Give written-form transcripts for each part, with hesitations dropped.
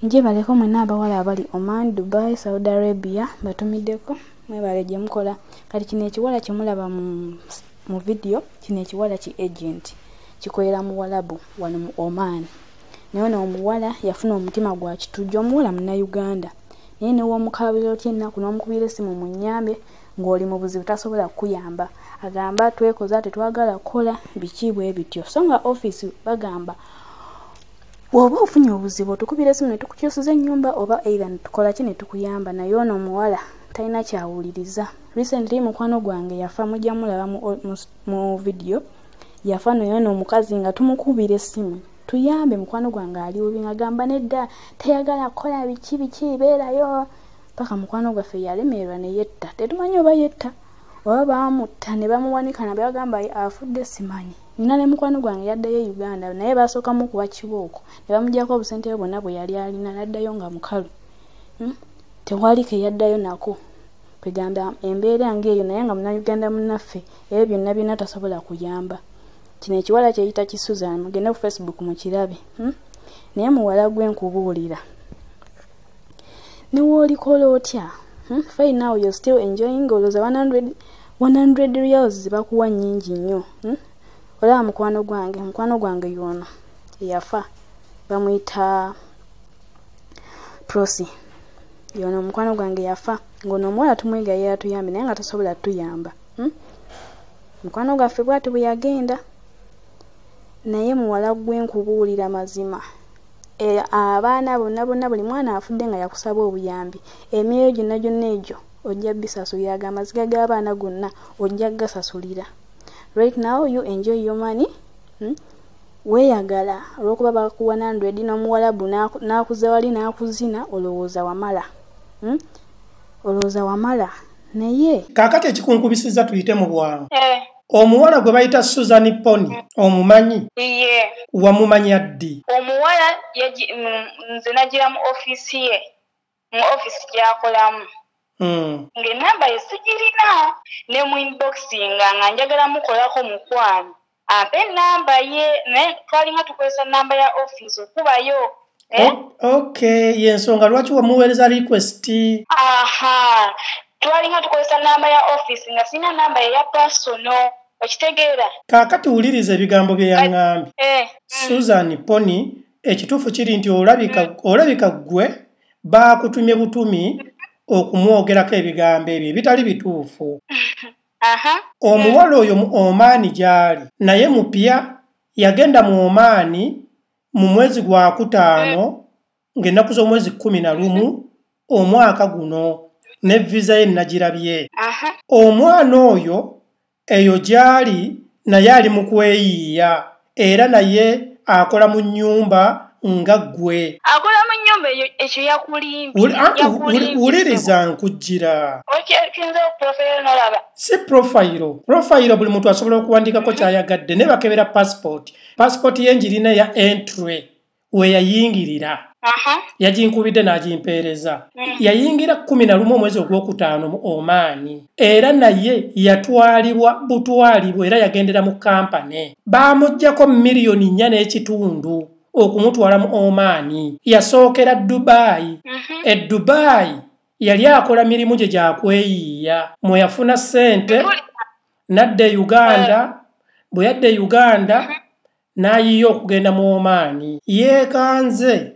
Njebaleko mwenna abawala abali Oman, Dubai, Saudi Arabia, batumiddeko mwebale gye mukola. Kati kino ekiwala kye mulaba mu vidiyo, kino ekiwala ki agent kikolera Muwalabu wano mu Oman. Naye ono omuwala yafuna omutima gwa kitujju, omuwala Munnayuganda. Naye ne w'omukaabira otya ennaku n'omukubira essimu munnyambe ng'oli mu buzibu tasobola kukuyamba. Agamba twekoza tetwagala kukola biki bwe bityo. So nga ofiisi bagamba bw'oba ofunye obuzibu otukubira essimu ne tukukyusiza ennyumba oba either ne tukola ki ne tukuyamba. Naye ono omuwala talina kyawuliriza. Recently mukwano gwange yafa, mujja mulaba mu vidiyo. Yafa naye ono omukazi nga tumukubira essimu tuyambe mukwano gwange ali bubi, ng'agamba nedda tayagala kukola biki biki beerayo paka mukwano gwaffe yalemererwa ne yetta. Tetumanyi oba yetta oba baamutta ne bamuwanika na bagamba afudde simanyi. Nina ne mukwano gwange yaddayo e Uganda naye basooka mukuba kibooko ne bamuggyako obusente bwonna bwe yali alina n'addayo nga mukalu. Tewali ke yaddayo nako. Kwegamba embeera ng'eyo naye nga Munnayuganda munnaffe ebyo byonna byonna tasobola kuyamba. Kino ekiwala kyeyita ki Susan, mugende ku Facebook mukirabe. Naye muwala gwe nkubuulira ne w'olikola otya? Right now you're still enjoying olowooza 100 riyals bakuwa nnyingi nnyo. Olaba mukwano gwange y'ono eyafa bamuyita Prosi. Y'ono mukwano gwange yafa ng'ono omuwala tumwegayirira atuyambe naye nga tasobola tuyamba. Mukwano gwaffe bw'atyo bwe yagenda. Naye muwala gwe nkubuulira mazima. Abaana bonna bonna buli mwana afudde nga yakusaba obuyambi. Emyoyo gyonna gyonna egyo ojja bisasulira, amaziga g'abaana gonna ojja gasasulira. Right now you enjoy your money. Weeyagala olw'okuba bakuwa 100 n'omuwalabu n'akuza wali n'akuzina olowooza wamala. Olowooza wamala naye kaakati ekikunkubisizza tuyite mu bwangu. Omuwala gwe bayita Susan Poni omumanyi? Ye. Wamumanya ddi? Omuwala nze nagira mu ofiisi ye, mu ofiisi gy'akolamu. Ng'ennamba ye sigirina ne mu inboxinga nga njagala mukolako mukwano. Ampe ennamba ye naye twalinga tukozesa nnamba ya ofiisi okubayo. Okay, y'ensonga lwaki wamuweereza request? Aha, twalinga tukozesa nnamba ya ofiisi nga sirina nnamba ye ya personal. Okitegeera? Kaakati wuliriza ebigambo bye yaŋŋambye. Susan Poni, ekituufu kiri nti olabika ggwe baakutumye butumi okumwogerako ebigambo ebyo ebitali bituufu. Omuwala oyo mu Oman gy'ali naye mupya, yagenda mu Oman mu mwezi gwa 5 ng'ennaku z'omwezi 11 omwaka guno ne visa ye nagirabye. Omwana oyo eyo gy'ali naye ali mu kweyiiya era naye akola mu nnyumba nga ggwe. Akola mu nnyumba eyo ekyo yakulimbye. Wuliriza nkujjira. Si profile. Profile buli muntu asobola okuwandiikako ky'ayagadde naye bakebera passport. Passport ye njirina ya entry we yayingirira. Yaginkubidde n'agimpeereza. Yayingira 11 omwezi ogwokutaano mu Oman era naye yatwalibwa butwalibwa era yagendera mu kampani. Baamuggyako miliyoni 4.5 okumutwala mu Oman. Yasookera Dubai. E Dubai yali akola mirimu gye gya kweyiiya. Mwe yafuna ssente n'adda e Uganda. Bwe yadda e Uganda n'ayiiya okugenda mu Oman. Yeekanze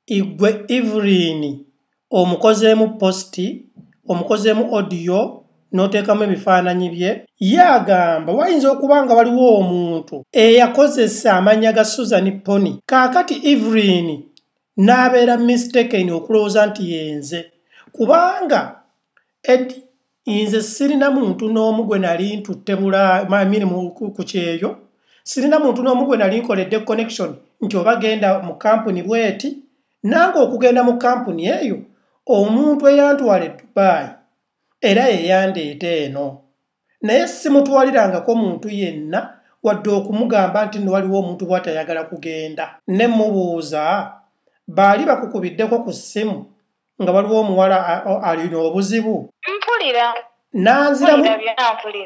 igwe Evelyn omukozeemu posti, omukozeemu audio n'oteekamu ebifaananyi bye. Ye agamba wayinza okuba nga waliwo omuntu eyakozesa amannya ga Susan Poni. Kaakati Evelyn n'abeera mistaken okulowooza nti yenze, kubanga nze sirina muntu n'omu gwe nali ntutte ku kyeyo, sirina muntu n'omu gwe nali nkoledde connection nti oba genda mu kampuni bw'eti. Nange okugenda mu kampuni eyo omuntu eyantwala e Dubai era yeyandeeta eno, naye simutwalirangako muntu yenna wadde okumugamba nti nno waliwo omuntu bw'atayagala kugenda. Ne mubuuza baali bakukubiddeko ku ssimu nga waliwo omuwala alina obuzibu? Mpulira.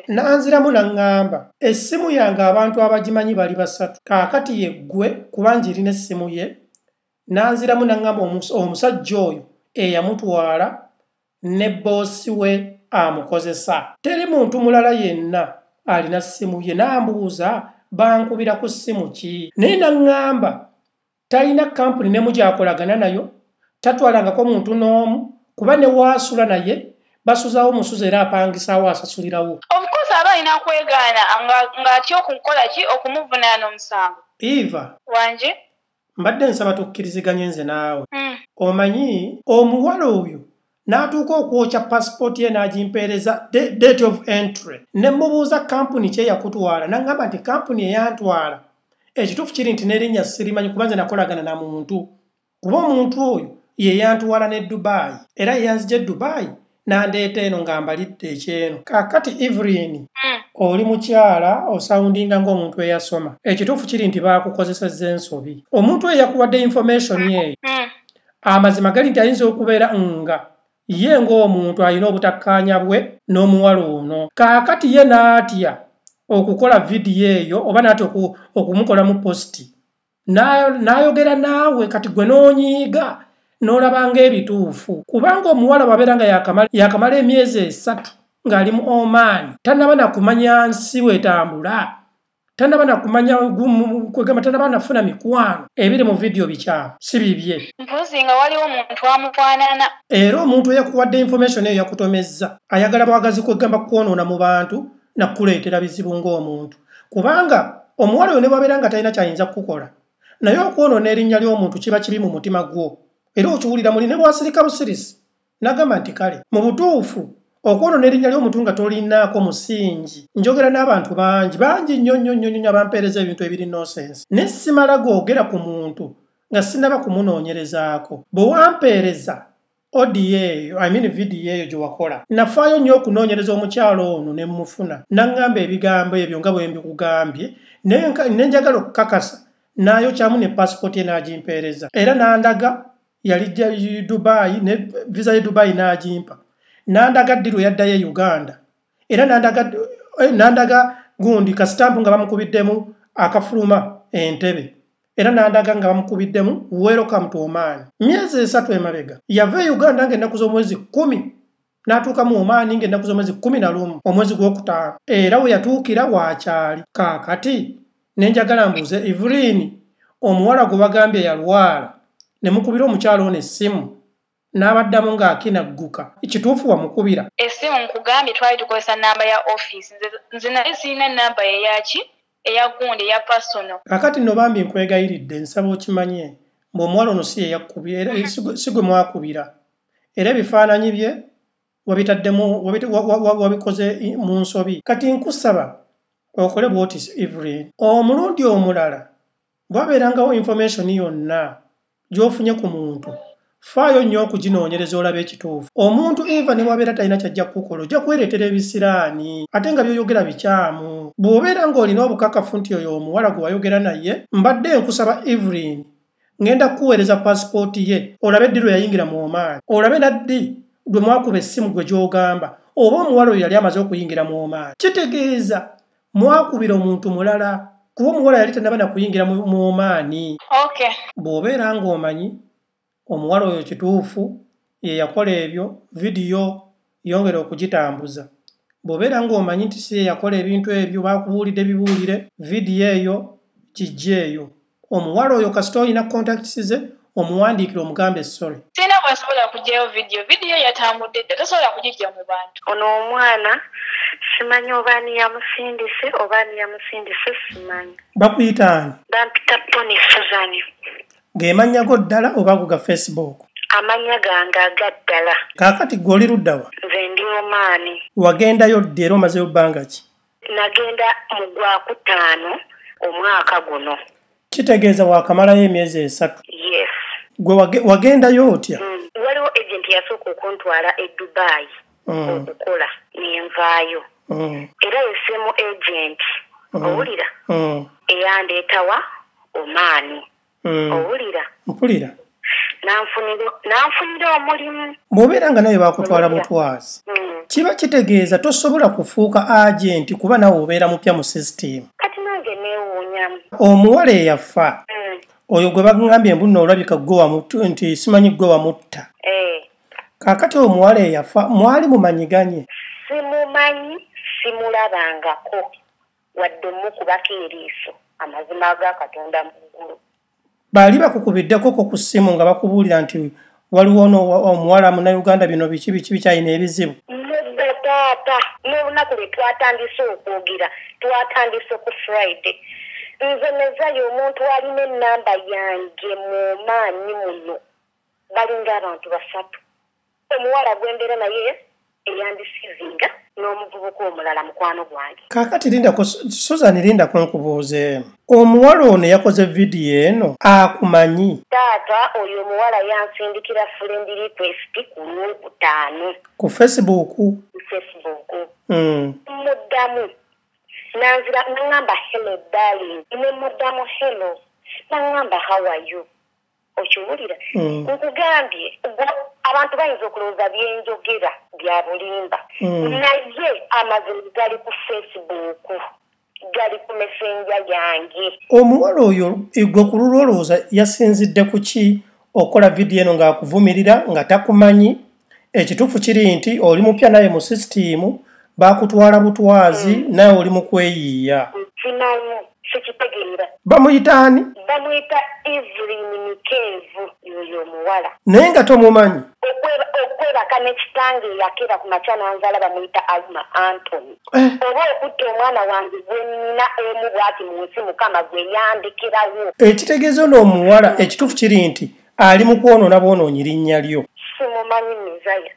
Nanziramu n'aŋŋamba essimu yange abantu abagimanyi bali 3. Kaakati ye ggwe kuba njirina essimu ye Nanziramu n'aŋŋamba omusajja oyo eyamutwala ne boosi we amukozesa. Teri muntu mulala yenna alina ssimu ye. N'ambuuza bankubira ku ssimu ki, naye n'aŋŋamba talina kampuni nemu gy'akolagana nayo, tatwalangako muntu n'omu, kuba ne waasula naye basuzaawo musuzi era apangisaawo asasulirawo. Of course aba alina kwegaana ng'atya okukola ki, okumuvunaana omusango. Eva wanje, mbadde nsaba tukkiriziganye nze naawe. Omanyi omuwala oyo n'atuuka okwokya passport ye n'agimpeereza date of entry, ne mubuuza kampuni ki eyakutwala, n'aŋŋamba nti kampuni eyantwala ekituufu kiri nti n'erinnya sirimanyi kuba nze nakolagana na muntu, kuba omuntu oyo ye yantwala ne Dubai era ye yanzija e Dubai n'andeeta eno nga mbalidde ekyeno. Kaakati Evelyn, oli mukyala osawundinga ng'omuntu eyasoma, ekituufu kiri nti baakukozesezza ensobi. Omuntu oyo yakuwadde information eyo, amazima gali nti ayinza okubeera nga ye ng'omuntu alina obutakkaanya bwe n'omuwala ono. Kaakati ye n'atya okukola vidiyo eyo oba n'atya okumukolamu positi, n'ayogera naawe, kati gwe n'onyiiga n'olaba ng'ebituufu, kubanga omuwala bw'abeera nga yakamala emyezi 3 ng'ali mu Oman, tannaba na kumanya nsi bw'etambula, tannaba na kumanya kwegamba, tannaba nafuna mikwano. Ebiri mu vidiyo bikyamu, si bibye. Mpozi nga waliwo omuntu amufaanana. Era omuntu eyakuwadde information eyo yakutomezza, ayagala bwagazi kwegamba kwonoona mu bantu nakuleetera bizibu ng'omuntu, kubanga omuwala oyo ne bw'abeera nga talina ky'ayinza kukukola, naye okwonoona erinnya ly'omuntu kiba kibi mu mutima gwo, era okiwulira muli ne bw'asirika busirisi n'agamba nti kale. Mu butuufu okwonoona erinnya ly'omuntu nga tolinaako musingi. Njogera n'abantu bangi bangi nnyo nnyo nnyo nnyo abampeereza ebintu ebiri nonsense, ne simala googera ku muntu nga sinnaba kumunoonyerezaako. Bwe wampeereza audio eyo, I mean video eyo gye wakola, nafaayo nnyo okunoonyereza omukyalo ono ne mmufuna, n'aŋŋamba ebigambo ebyo nga bwe mbikugambye, ne njagala okukakasa, n'ayokyamu ne passport ye n'agimpeereza, era n'andaga yali Dubai ne visa ye Dubai n'agimpa, n'andaga ddi lwe yaddayo e Uganda, era n'andaga gundi kasitampu nga bamukubiddemu akafuluma Entebbe, era n'andaga nga bamukubiddemu welcome to Oman. Myezi 3 emabega yava e Uganda ng'ennaku z'omwezi 10 n'atuuka mu Oman ng'ennaku z'omwezi 11 omwezi gw'okutaano, era we yatuukira waakyali. Kaakati ne njagala mbuuze Evelyn, omuwala gwe bagambye yalwala, ne mukubira omukyalo ono essimu n'abaddamu ng'akinagguka, ekituufu wamukubira essimu? Nkugambye twali tukozesa namba ya office, nze naye sirina namba eyaki, eya gundi, eya personal. Kaakati nno bambi nkwegayiridde, nsaba okimanye mbu omuwala ono si ye yakubira, era si gwe mwakubira, era ebifaananyi bye wabitaddemu, wabikoze mu nsobi. Kati nkusaba okole bw'oti Evelyn, omulundi omulala bw'abeerangawo information yonna gy'ofunye ku muntu, faayo nnyo okuginoonyereza olabe ekituufu. Omuntu Eva ne bw'abeera talina ky'ajja kukukola, ojja kwereetera ebisiraani ate nga by'oyogera bikyamu. Bw'obeera ng'olina obukakafu nti oyo omuwala gwe wayogera naye, mbadde nkusaba Evelyn, ngenda kukuweereza pasipooti ye olabe ddi lwe yayingira mu Oman, olabe na ddi lwe mwakuba essimu gwe gy'ogamba oba omuwala oyo yali amaze okuyingira mu Oman. Kitegeeza mwakubira omuntu mulala, kuba omuwala yali tannaba na kuyingira mu Oman. Bw'obeera ng'omanyi omuwala oyo kituufu ye yakola ebyo, vidiyo yongera okugitambuza. Bw'obeera ng'omanyi nti si ye yakola ebintu ebyo, baakubuulidde bibuulire, vidiyo eyo kijja eyo. Omuwala oyo kasita olina contacts ze, omuwandiikire omugambe sorry. Sirina bwe nsobola kuggyayo vidiyo, vidiyo yatambudde dda, tosobola kugiggya mu bantu. Ono omwana simanyi oba ani yamusindise oba ani yamusindise, simanyi. Bakuyita ani? Bampita Poni Susan. Ng'emannya go ddala oba go ga Facebook? Amannya gange aga ddala. Kaakati gwe oli ludda wa? Nze ndi Omaani. Wagendayo ddi era omazeyo bbanga ki? Nagenda mu gwakutaano omwaka guno. Kitegeeza waakamalayo emyezi 3. Yes. Gwe wagendayo otya? Waliwo agent yasooka okuntwala e Dubai okukola, nenvaayo. Era ye same agent, owulira, eyandeetawa Omaani. Owulira? Mpulira. Nanfunira omulimu. Bw'obeera nga naye baakutwala butwazi, kiba kitegeeza tosobola kufuuka agent kuba naawe obeera mupya mu system. Kati nange neewuunyamu. Omuwala eyafa, Oyo gwe bagambye mbu nno olabika gwe wamutta, nti simanyi gwe wamutta. Kaakati omuwala eyafa mwali mumanyiganye? Simumanyi, simulabangako wadde omukubako eriiso, amazima ga Katonda mu ggulu. Baali bakukubiddeko ku ssimu nga bakubuulira nti waliwo omuwala Munnayuganda bino biki biki bikyalina ebizibu? Nedda taata, n'olunaku lwe twatandise okwogera twatandise ku Friday. Nze Mezayo omuntu alina ennamba yange mu maanyi muno balinga abantu basatu, omuwala gwembeera naye eyandisizinga n'omuvubuka omulala mukwano gwange. Kaakati lindako Susan, lindako nkubuuze, omuwala ono yakoze vidiyo eno akumanyi? Taata, oyo omuwala yansindikira friend request ku Lwokutaano. Ku Facebook? Ku Facebook. Muddamu nanzira nangamba hello darling, ne muddamu hello, nangamba how are you. Okiwulira? Nkugambye abantu bayinza okulowooza byenjogera bya bulimba, naye amazima gali ku Facebook, gali ku messenger yange. Omuwala oyo gwe ku lulwo olowooza yasinzidde ku ki okukola vidiyo eno ng'akuvumirira nga takumanyi? Ekituufu kiri nti oli mupya naye mu sisitiimu, baakutwala butwazi, naye oli mu kweyiiya. Simanyi, sikitegeera. Bamuyita ani? Bamuyita Evelyn Mikevu, yoyo omuwala. Naye nga tomumanyi? Okwebaka ne kitange yakera ku makya n'anzaala bamuyita Alma Anthony. Oba okutta omwana wange gwe nnina omu bw'ati mu nsi Mukama gwe yandekerawo. Ekitegeeza ono omuwala ekituufu kiri nti ali mu kwonoona bwonoonyi linnya lyo. Simumanyi Mezaya.